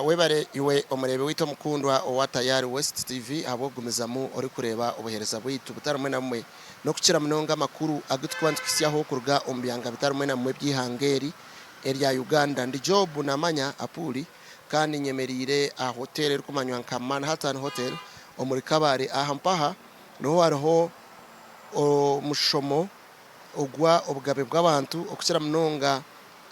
Webare iwe omureebi waitu omukundwa owa Tayari West TV ahabw'okugumizamu orikureeba obuheereza bwaitu butari bumwe na bumwe n'okukira munonga amakuru agu turikuba nitukuhitsyaho kuruga omu byanga bitari bimwe na bimwe eby'eihanga eri erya Uganda. Ndi Job Namanya Apuuli kandi nyemereire aha hoteeri erikumanywa nka Manhattan Hotel omuri Kabale. Aha mpaha niho hariho omushomo ogwa obugabe bw'abantu okukira munonga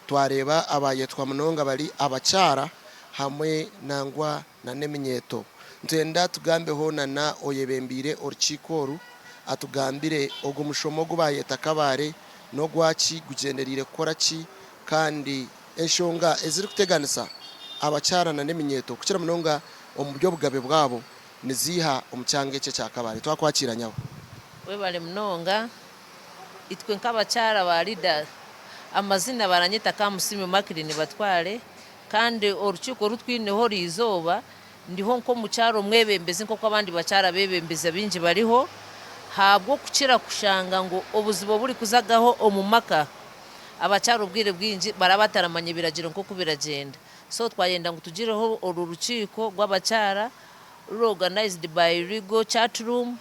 Twareeba abaayetwa munonga bari abakyara hamwe nangwa na n'eminyeeto. Nitwenda tugambeho na na oyebembeire orukiiko oru atugambire ogu mushomo ogu baayeta Kabale n'ogwaki, gugyendereire kukora ki kandi enshonga ezirikuteganisa abakyara na n'eminyeeto kukira munonga omu by'obugabe bwabo niziiha omu kyanga eki ekya Kabale. Twakwakiira nyabo. Webale munonga. Itwe nk'abakyara ba leader amazina baranyeta Kamusiime Mackline Batware kandi orukiiko oru twineho eriizooba ndiho nk'omukyara omwebembezi nk'oku abandi bakyara abebembezi abaingi bariho ahabw'okukira kushanga ngu obuzibu oburikuzagaho omu maka abakyara obwire bwingi baraba bataramanya ebiragiro nk'oku biragyenda so twayenda ngu tugireho oru rukiiko rw'abakyara ruri organised by Legal Chat Room.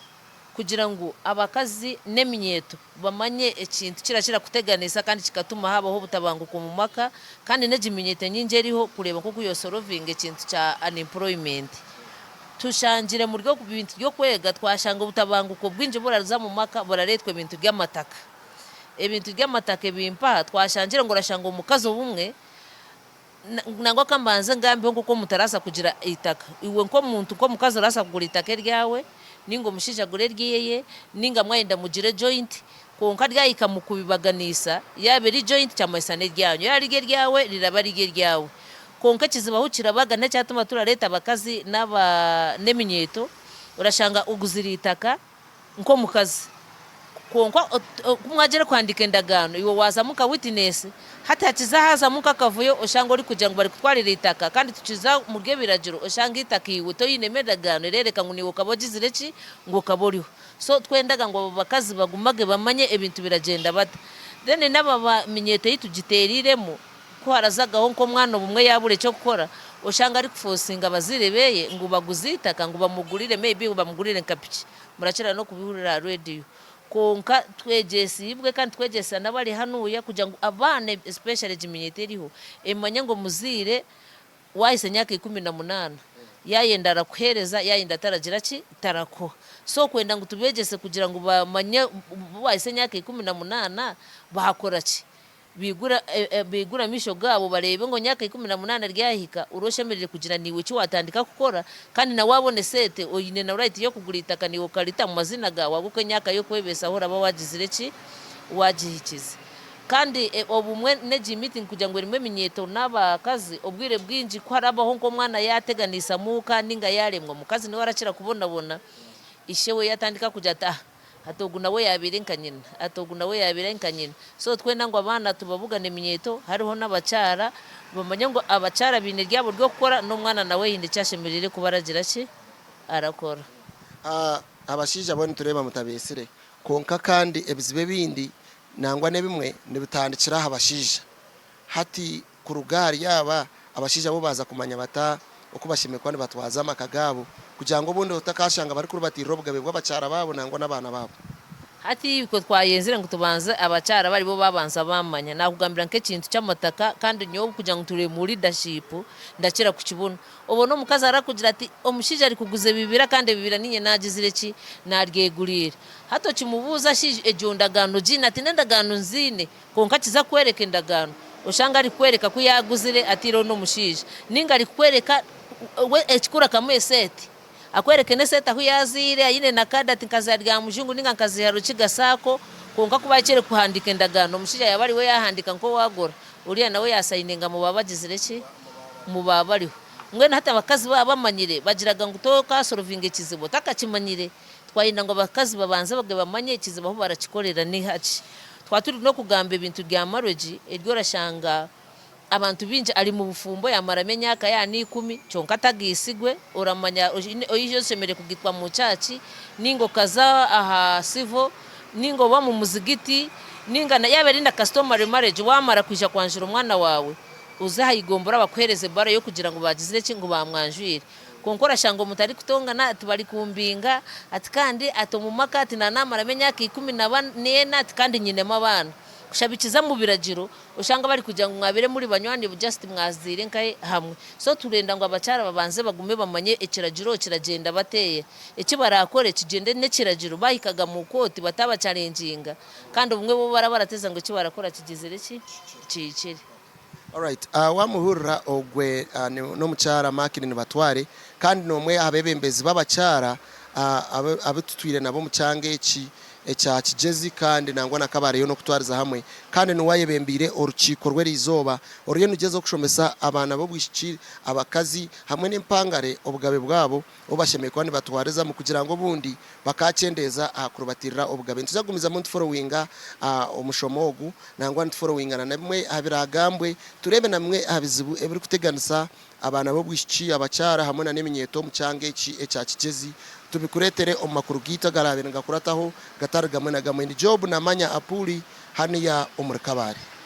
Kugira ngu abakazi n'eminyeeto bamanye ekintu kirakira kuteganisa kandi kikatuma habaho obutabanguko omu maka kandi n'egi minyeeto enyingi eriho kureeba nk'oku yosorovinga ekintu kya unemployment. Tushangire muri oku bintu by'okwega twashanga obutabanguko bwingi buraruza omu maka burareetwa ebintu by'amataka. Ebintu by'amataka ebimpaha twashangire ngu orashanga omukazi obumwe Nangwa ka mbanze ngambeho nk'oku omuntu arabaasa kugira eitaka. Iwe nk'omuntu, nk'omukazi orabaasa kugura eitaka eryawe, nainga omushaija agure eryeye, nainga mwayenda mugire joint, kwonka ryahika mu kubibaganiisa, yaaba eri joint kyamanyisa n'eryanyu, yaaba riri eryawe riraba riri eryawe. Kwonka ekizibu ahu kirabaga n'ekyatuma turareeta abakazi n'aba n'eminyeeto, orashanga oguzire eitaka, nk'omukazi. Kwonka ku mwagyire kuhandiika endagaano, iwe waazamu nka witness, hati hakiza haazamu nk'akavuyo oshange orikugira ngu barikutwarira eitaka kandi tukiza omuri ebiragiro oshange eitaka iwe toyinemu endagaano ereereka ngu naiwe okaba ogizire ki, ngu okaba oriho. So twendaga ngu abo bakazi bagumage bamanye ebintu biragyenda bata. Then n'aba ba minyeeto ei tugiteereiremu, Ku harazagaho nk'omwana obumwe yaabura eky'okukora, oshanga arikufosinga abazaire beye ngu baguze eitaka ngu bamugurire maybe bamugurire nka piki. Murakira n'okubihurira aha rediyo. Kwonka twegyesiibwe kandi twegyesa n'abari hanuya kugira ngu abaana especially egi minyeeto eriho emanye ngu omuzaire Waahitsya emyaka 18, yaayenda arakuheereza, yaayenda taragira ki? Tarakuha. So okwenda ngu tubeegyese kugira ngu bamanye bu waahitsya emyaka 18, baakora ki? Baigure baigure amaisho gaabo bareebe ngu emyaka 18 ryahika, ori oshemereire kugira naiwe eki waatandika kukora, kandi na waabona eseete, oine na right y'okugura eitaka naiwe okarita omu maziina gaawe ahabw'okuba emyaka y'okwebeesaho oraba waagizire ki? Waagihikize. Kandi obumwe n'egi meeting kugira ngu erimu eminyeeto n'abakazi, obwire bwingi ku harabaho nk'omwana yaateganisa muuka ninga yaaremwa, omukazi niwe arakira kubonabona, ishe we yaatandika kugira ati ah hati ogu nawe yaabaire nka nyina, hati ogu nawe yaabaire nka nyina. So twenda ngu abaana tubabugane eminyeeto hariho n'abakyara, bamanye ngu abakyara baine eryabo ry'okukora n'omwana nawe haine eki ashemereire kuba aragira ki? Arakora. Abashaija bo nitureeba mutabeetsire, kwonka kandi ebizibu ebindi Nangwa n'ebimwe nibitandikira aha bashaija. Hati kuruga ahari aba, abashaija bo baaza kumanya bata oku bashemereire kuba nibatwaza amaka gaabo kugira ngu obundi otakashanga barikurubatiirira obugabe bw'abakyara baabo nangwa n'abaana baabo. Hati itwe twayenzire ngu tubanze abakyara abe aribo baabanza baamanya. Naakugambira nk'ekintu ky'amataka kandi nyowe kugira ngu turi omu leadership ndakira kukibona. Obone omukazi arakugira ati, Omushaija arikuguza ebibira kandi ebibira niinye naagizire ki? Naaryeguriire. Hati okimubuuza shi egyo ndagaano ogiine? Ati n'endagaano nziine, kwonka akiza kukworeka endagaano, oshanga arikukworeka ku yaaguzire ataireho n'omushaija. Nainga arikukworeka we ekikuru akamuha eseete, akwereke n'eseete ahu yaaziire, aine na kaadi ati nkaziha Ryamujungu nainga nkaziha Rukiga Sacco, kwonka ku baahikire kuhandiika endagaano, omushaija yaaba ariwe yaahandiika nk'owaagura, oriya nawe yaasayininga ngu baaba bagizire ki? Ngu baaba bariho. Mbwenu hati abakazi baaba bamanyire, bagiraga ngu tokaasorovinga ekizibu otakakimanyire. Twayenda ngu abakazi babanze bage bamanye ekizibu ahu barakikorera ni haki. Twaba turi n'okugamba ebintu bya marriage eryo orashanga abantu baingi ari mu bufumbo yamaramu emyaka ya n'ikumi kyonka atagaisigwe oramanya oija oshemereire kugaitwa mu church ninga okaza aha civil ninga oba omu muzigiti ninga yaba eri na customary marriage wamara kwija kwanjura omwana waawe. Oze aha igombora bakuheereze ebaruha y'okugira ngu baagizire ki ngu baamwanjwire. Kwonka orashanga omuntu arikutongana ati barikumbinga ati kandi ati omu maka ati naanamaramu emyaka 14 ati kandi nyinemu abaana. Kushabikiza omu biragiro oshanga barikugira ngu mwabaire muri banywani just mwazaire nkahe hamwe. So turenda ngu abakyara babanze bagume bamanye ekiragiro kiragyenda bateeya. Eki baraakore kigyende n'ekiragiro baahikaga mu kooti bataabachalenginga kandi obumwe bo baraba barateza ngu eki barakora kigizire ki? Kihikire. Alright, wamuhurira ogwe n'omukyara Mark Nibatware kandi n'omwe aha bebembezi b'abakyara abu tutwire nabo omu kyanga eki ekya Kigyezi kandi nangwa na Kabareyo n'okutwariza hamwe kandi niwe ayebembeire orukiiko rw'eriizooba oruriyo nirugyezaho kushomesa abaana b'obwishiki, abakazi hamwe n'empangare obugabe bwabo obu bashemereire kuba nibatwarizamu kugira ngu obundi bakakyendeeza aha kurubatirira obugabe. Nituza kugumizamu nituforowinga omushomo ogu nangwa nituforowinga na bimwe aha biragambwe tureebe na bimwe aha bizibu ebirikuteganisa abaana b'obwishiki, abakyara hamwe na n'eminyeeto omu kyanga eki ekya Kigyezi tubikureetere omu makuru gaitu agaraabe nigakurataho gatari gamwe na gamwe. Ndi Job Namanya Apuuli haniya omuri Kabale.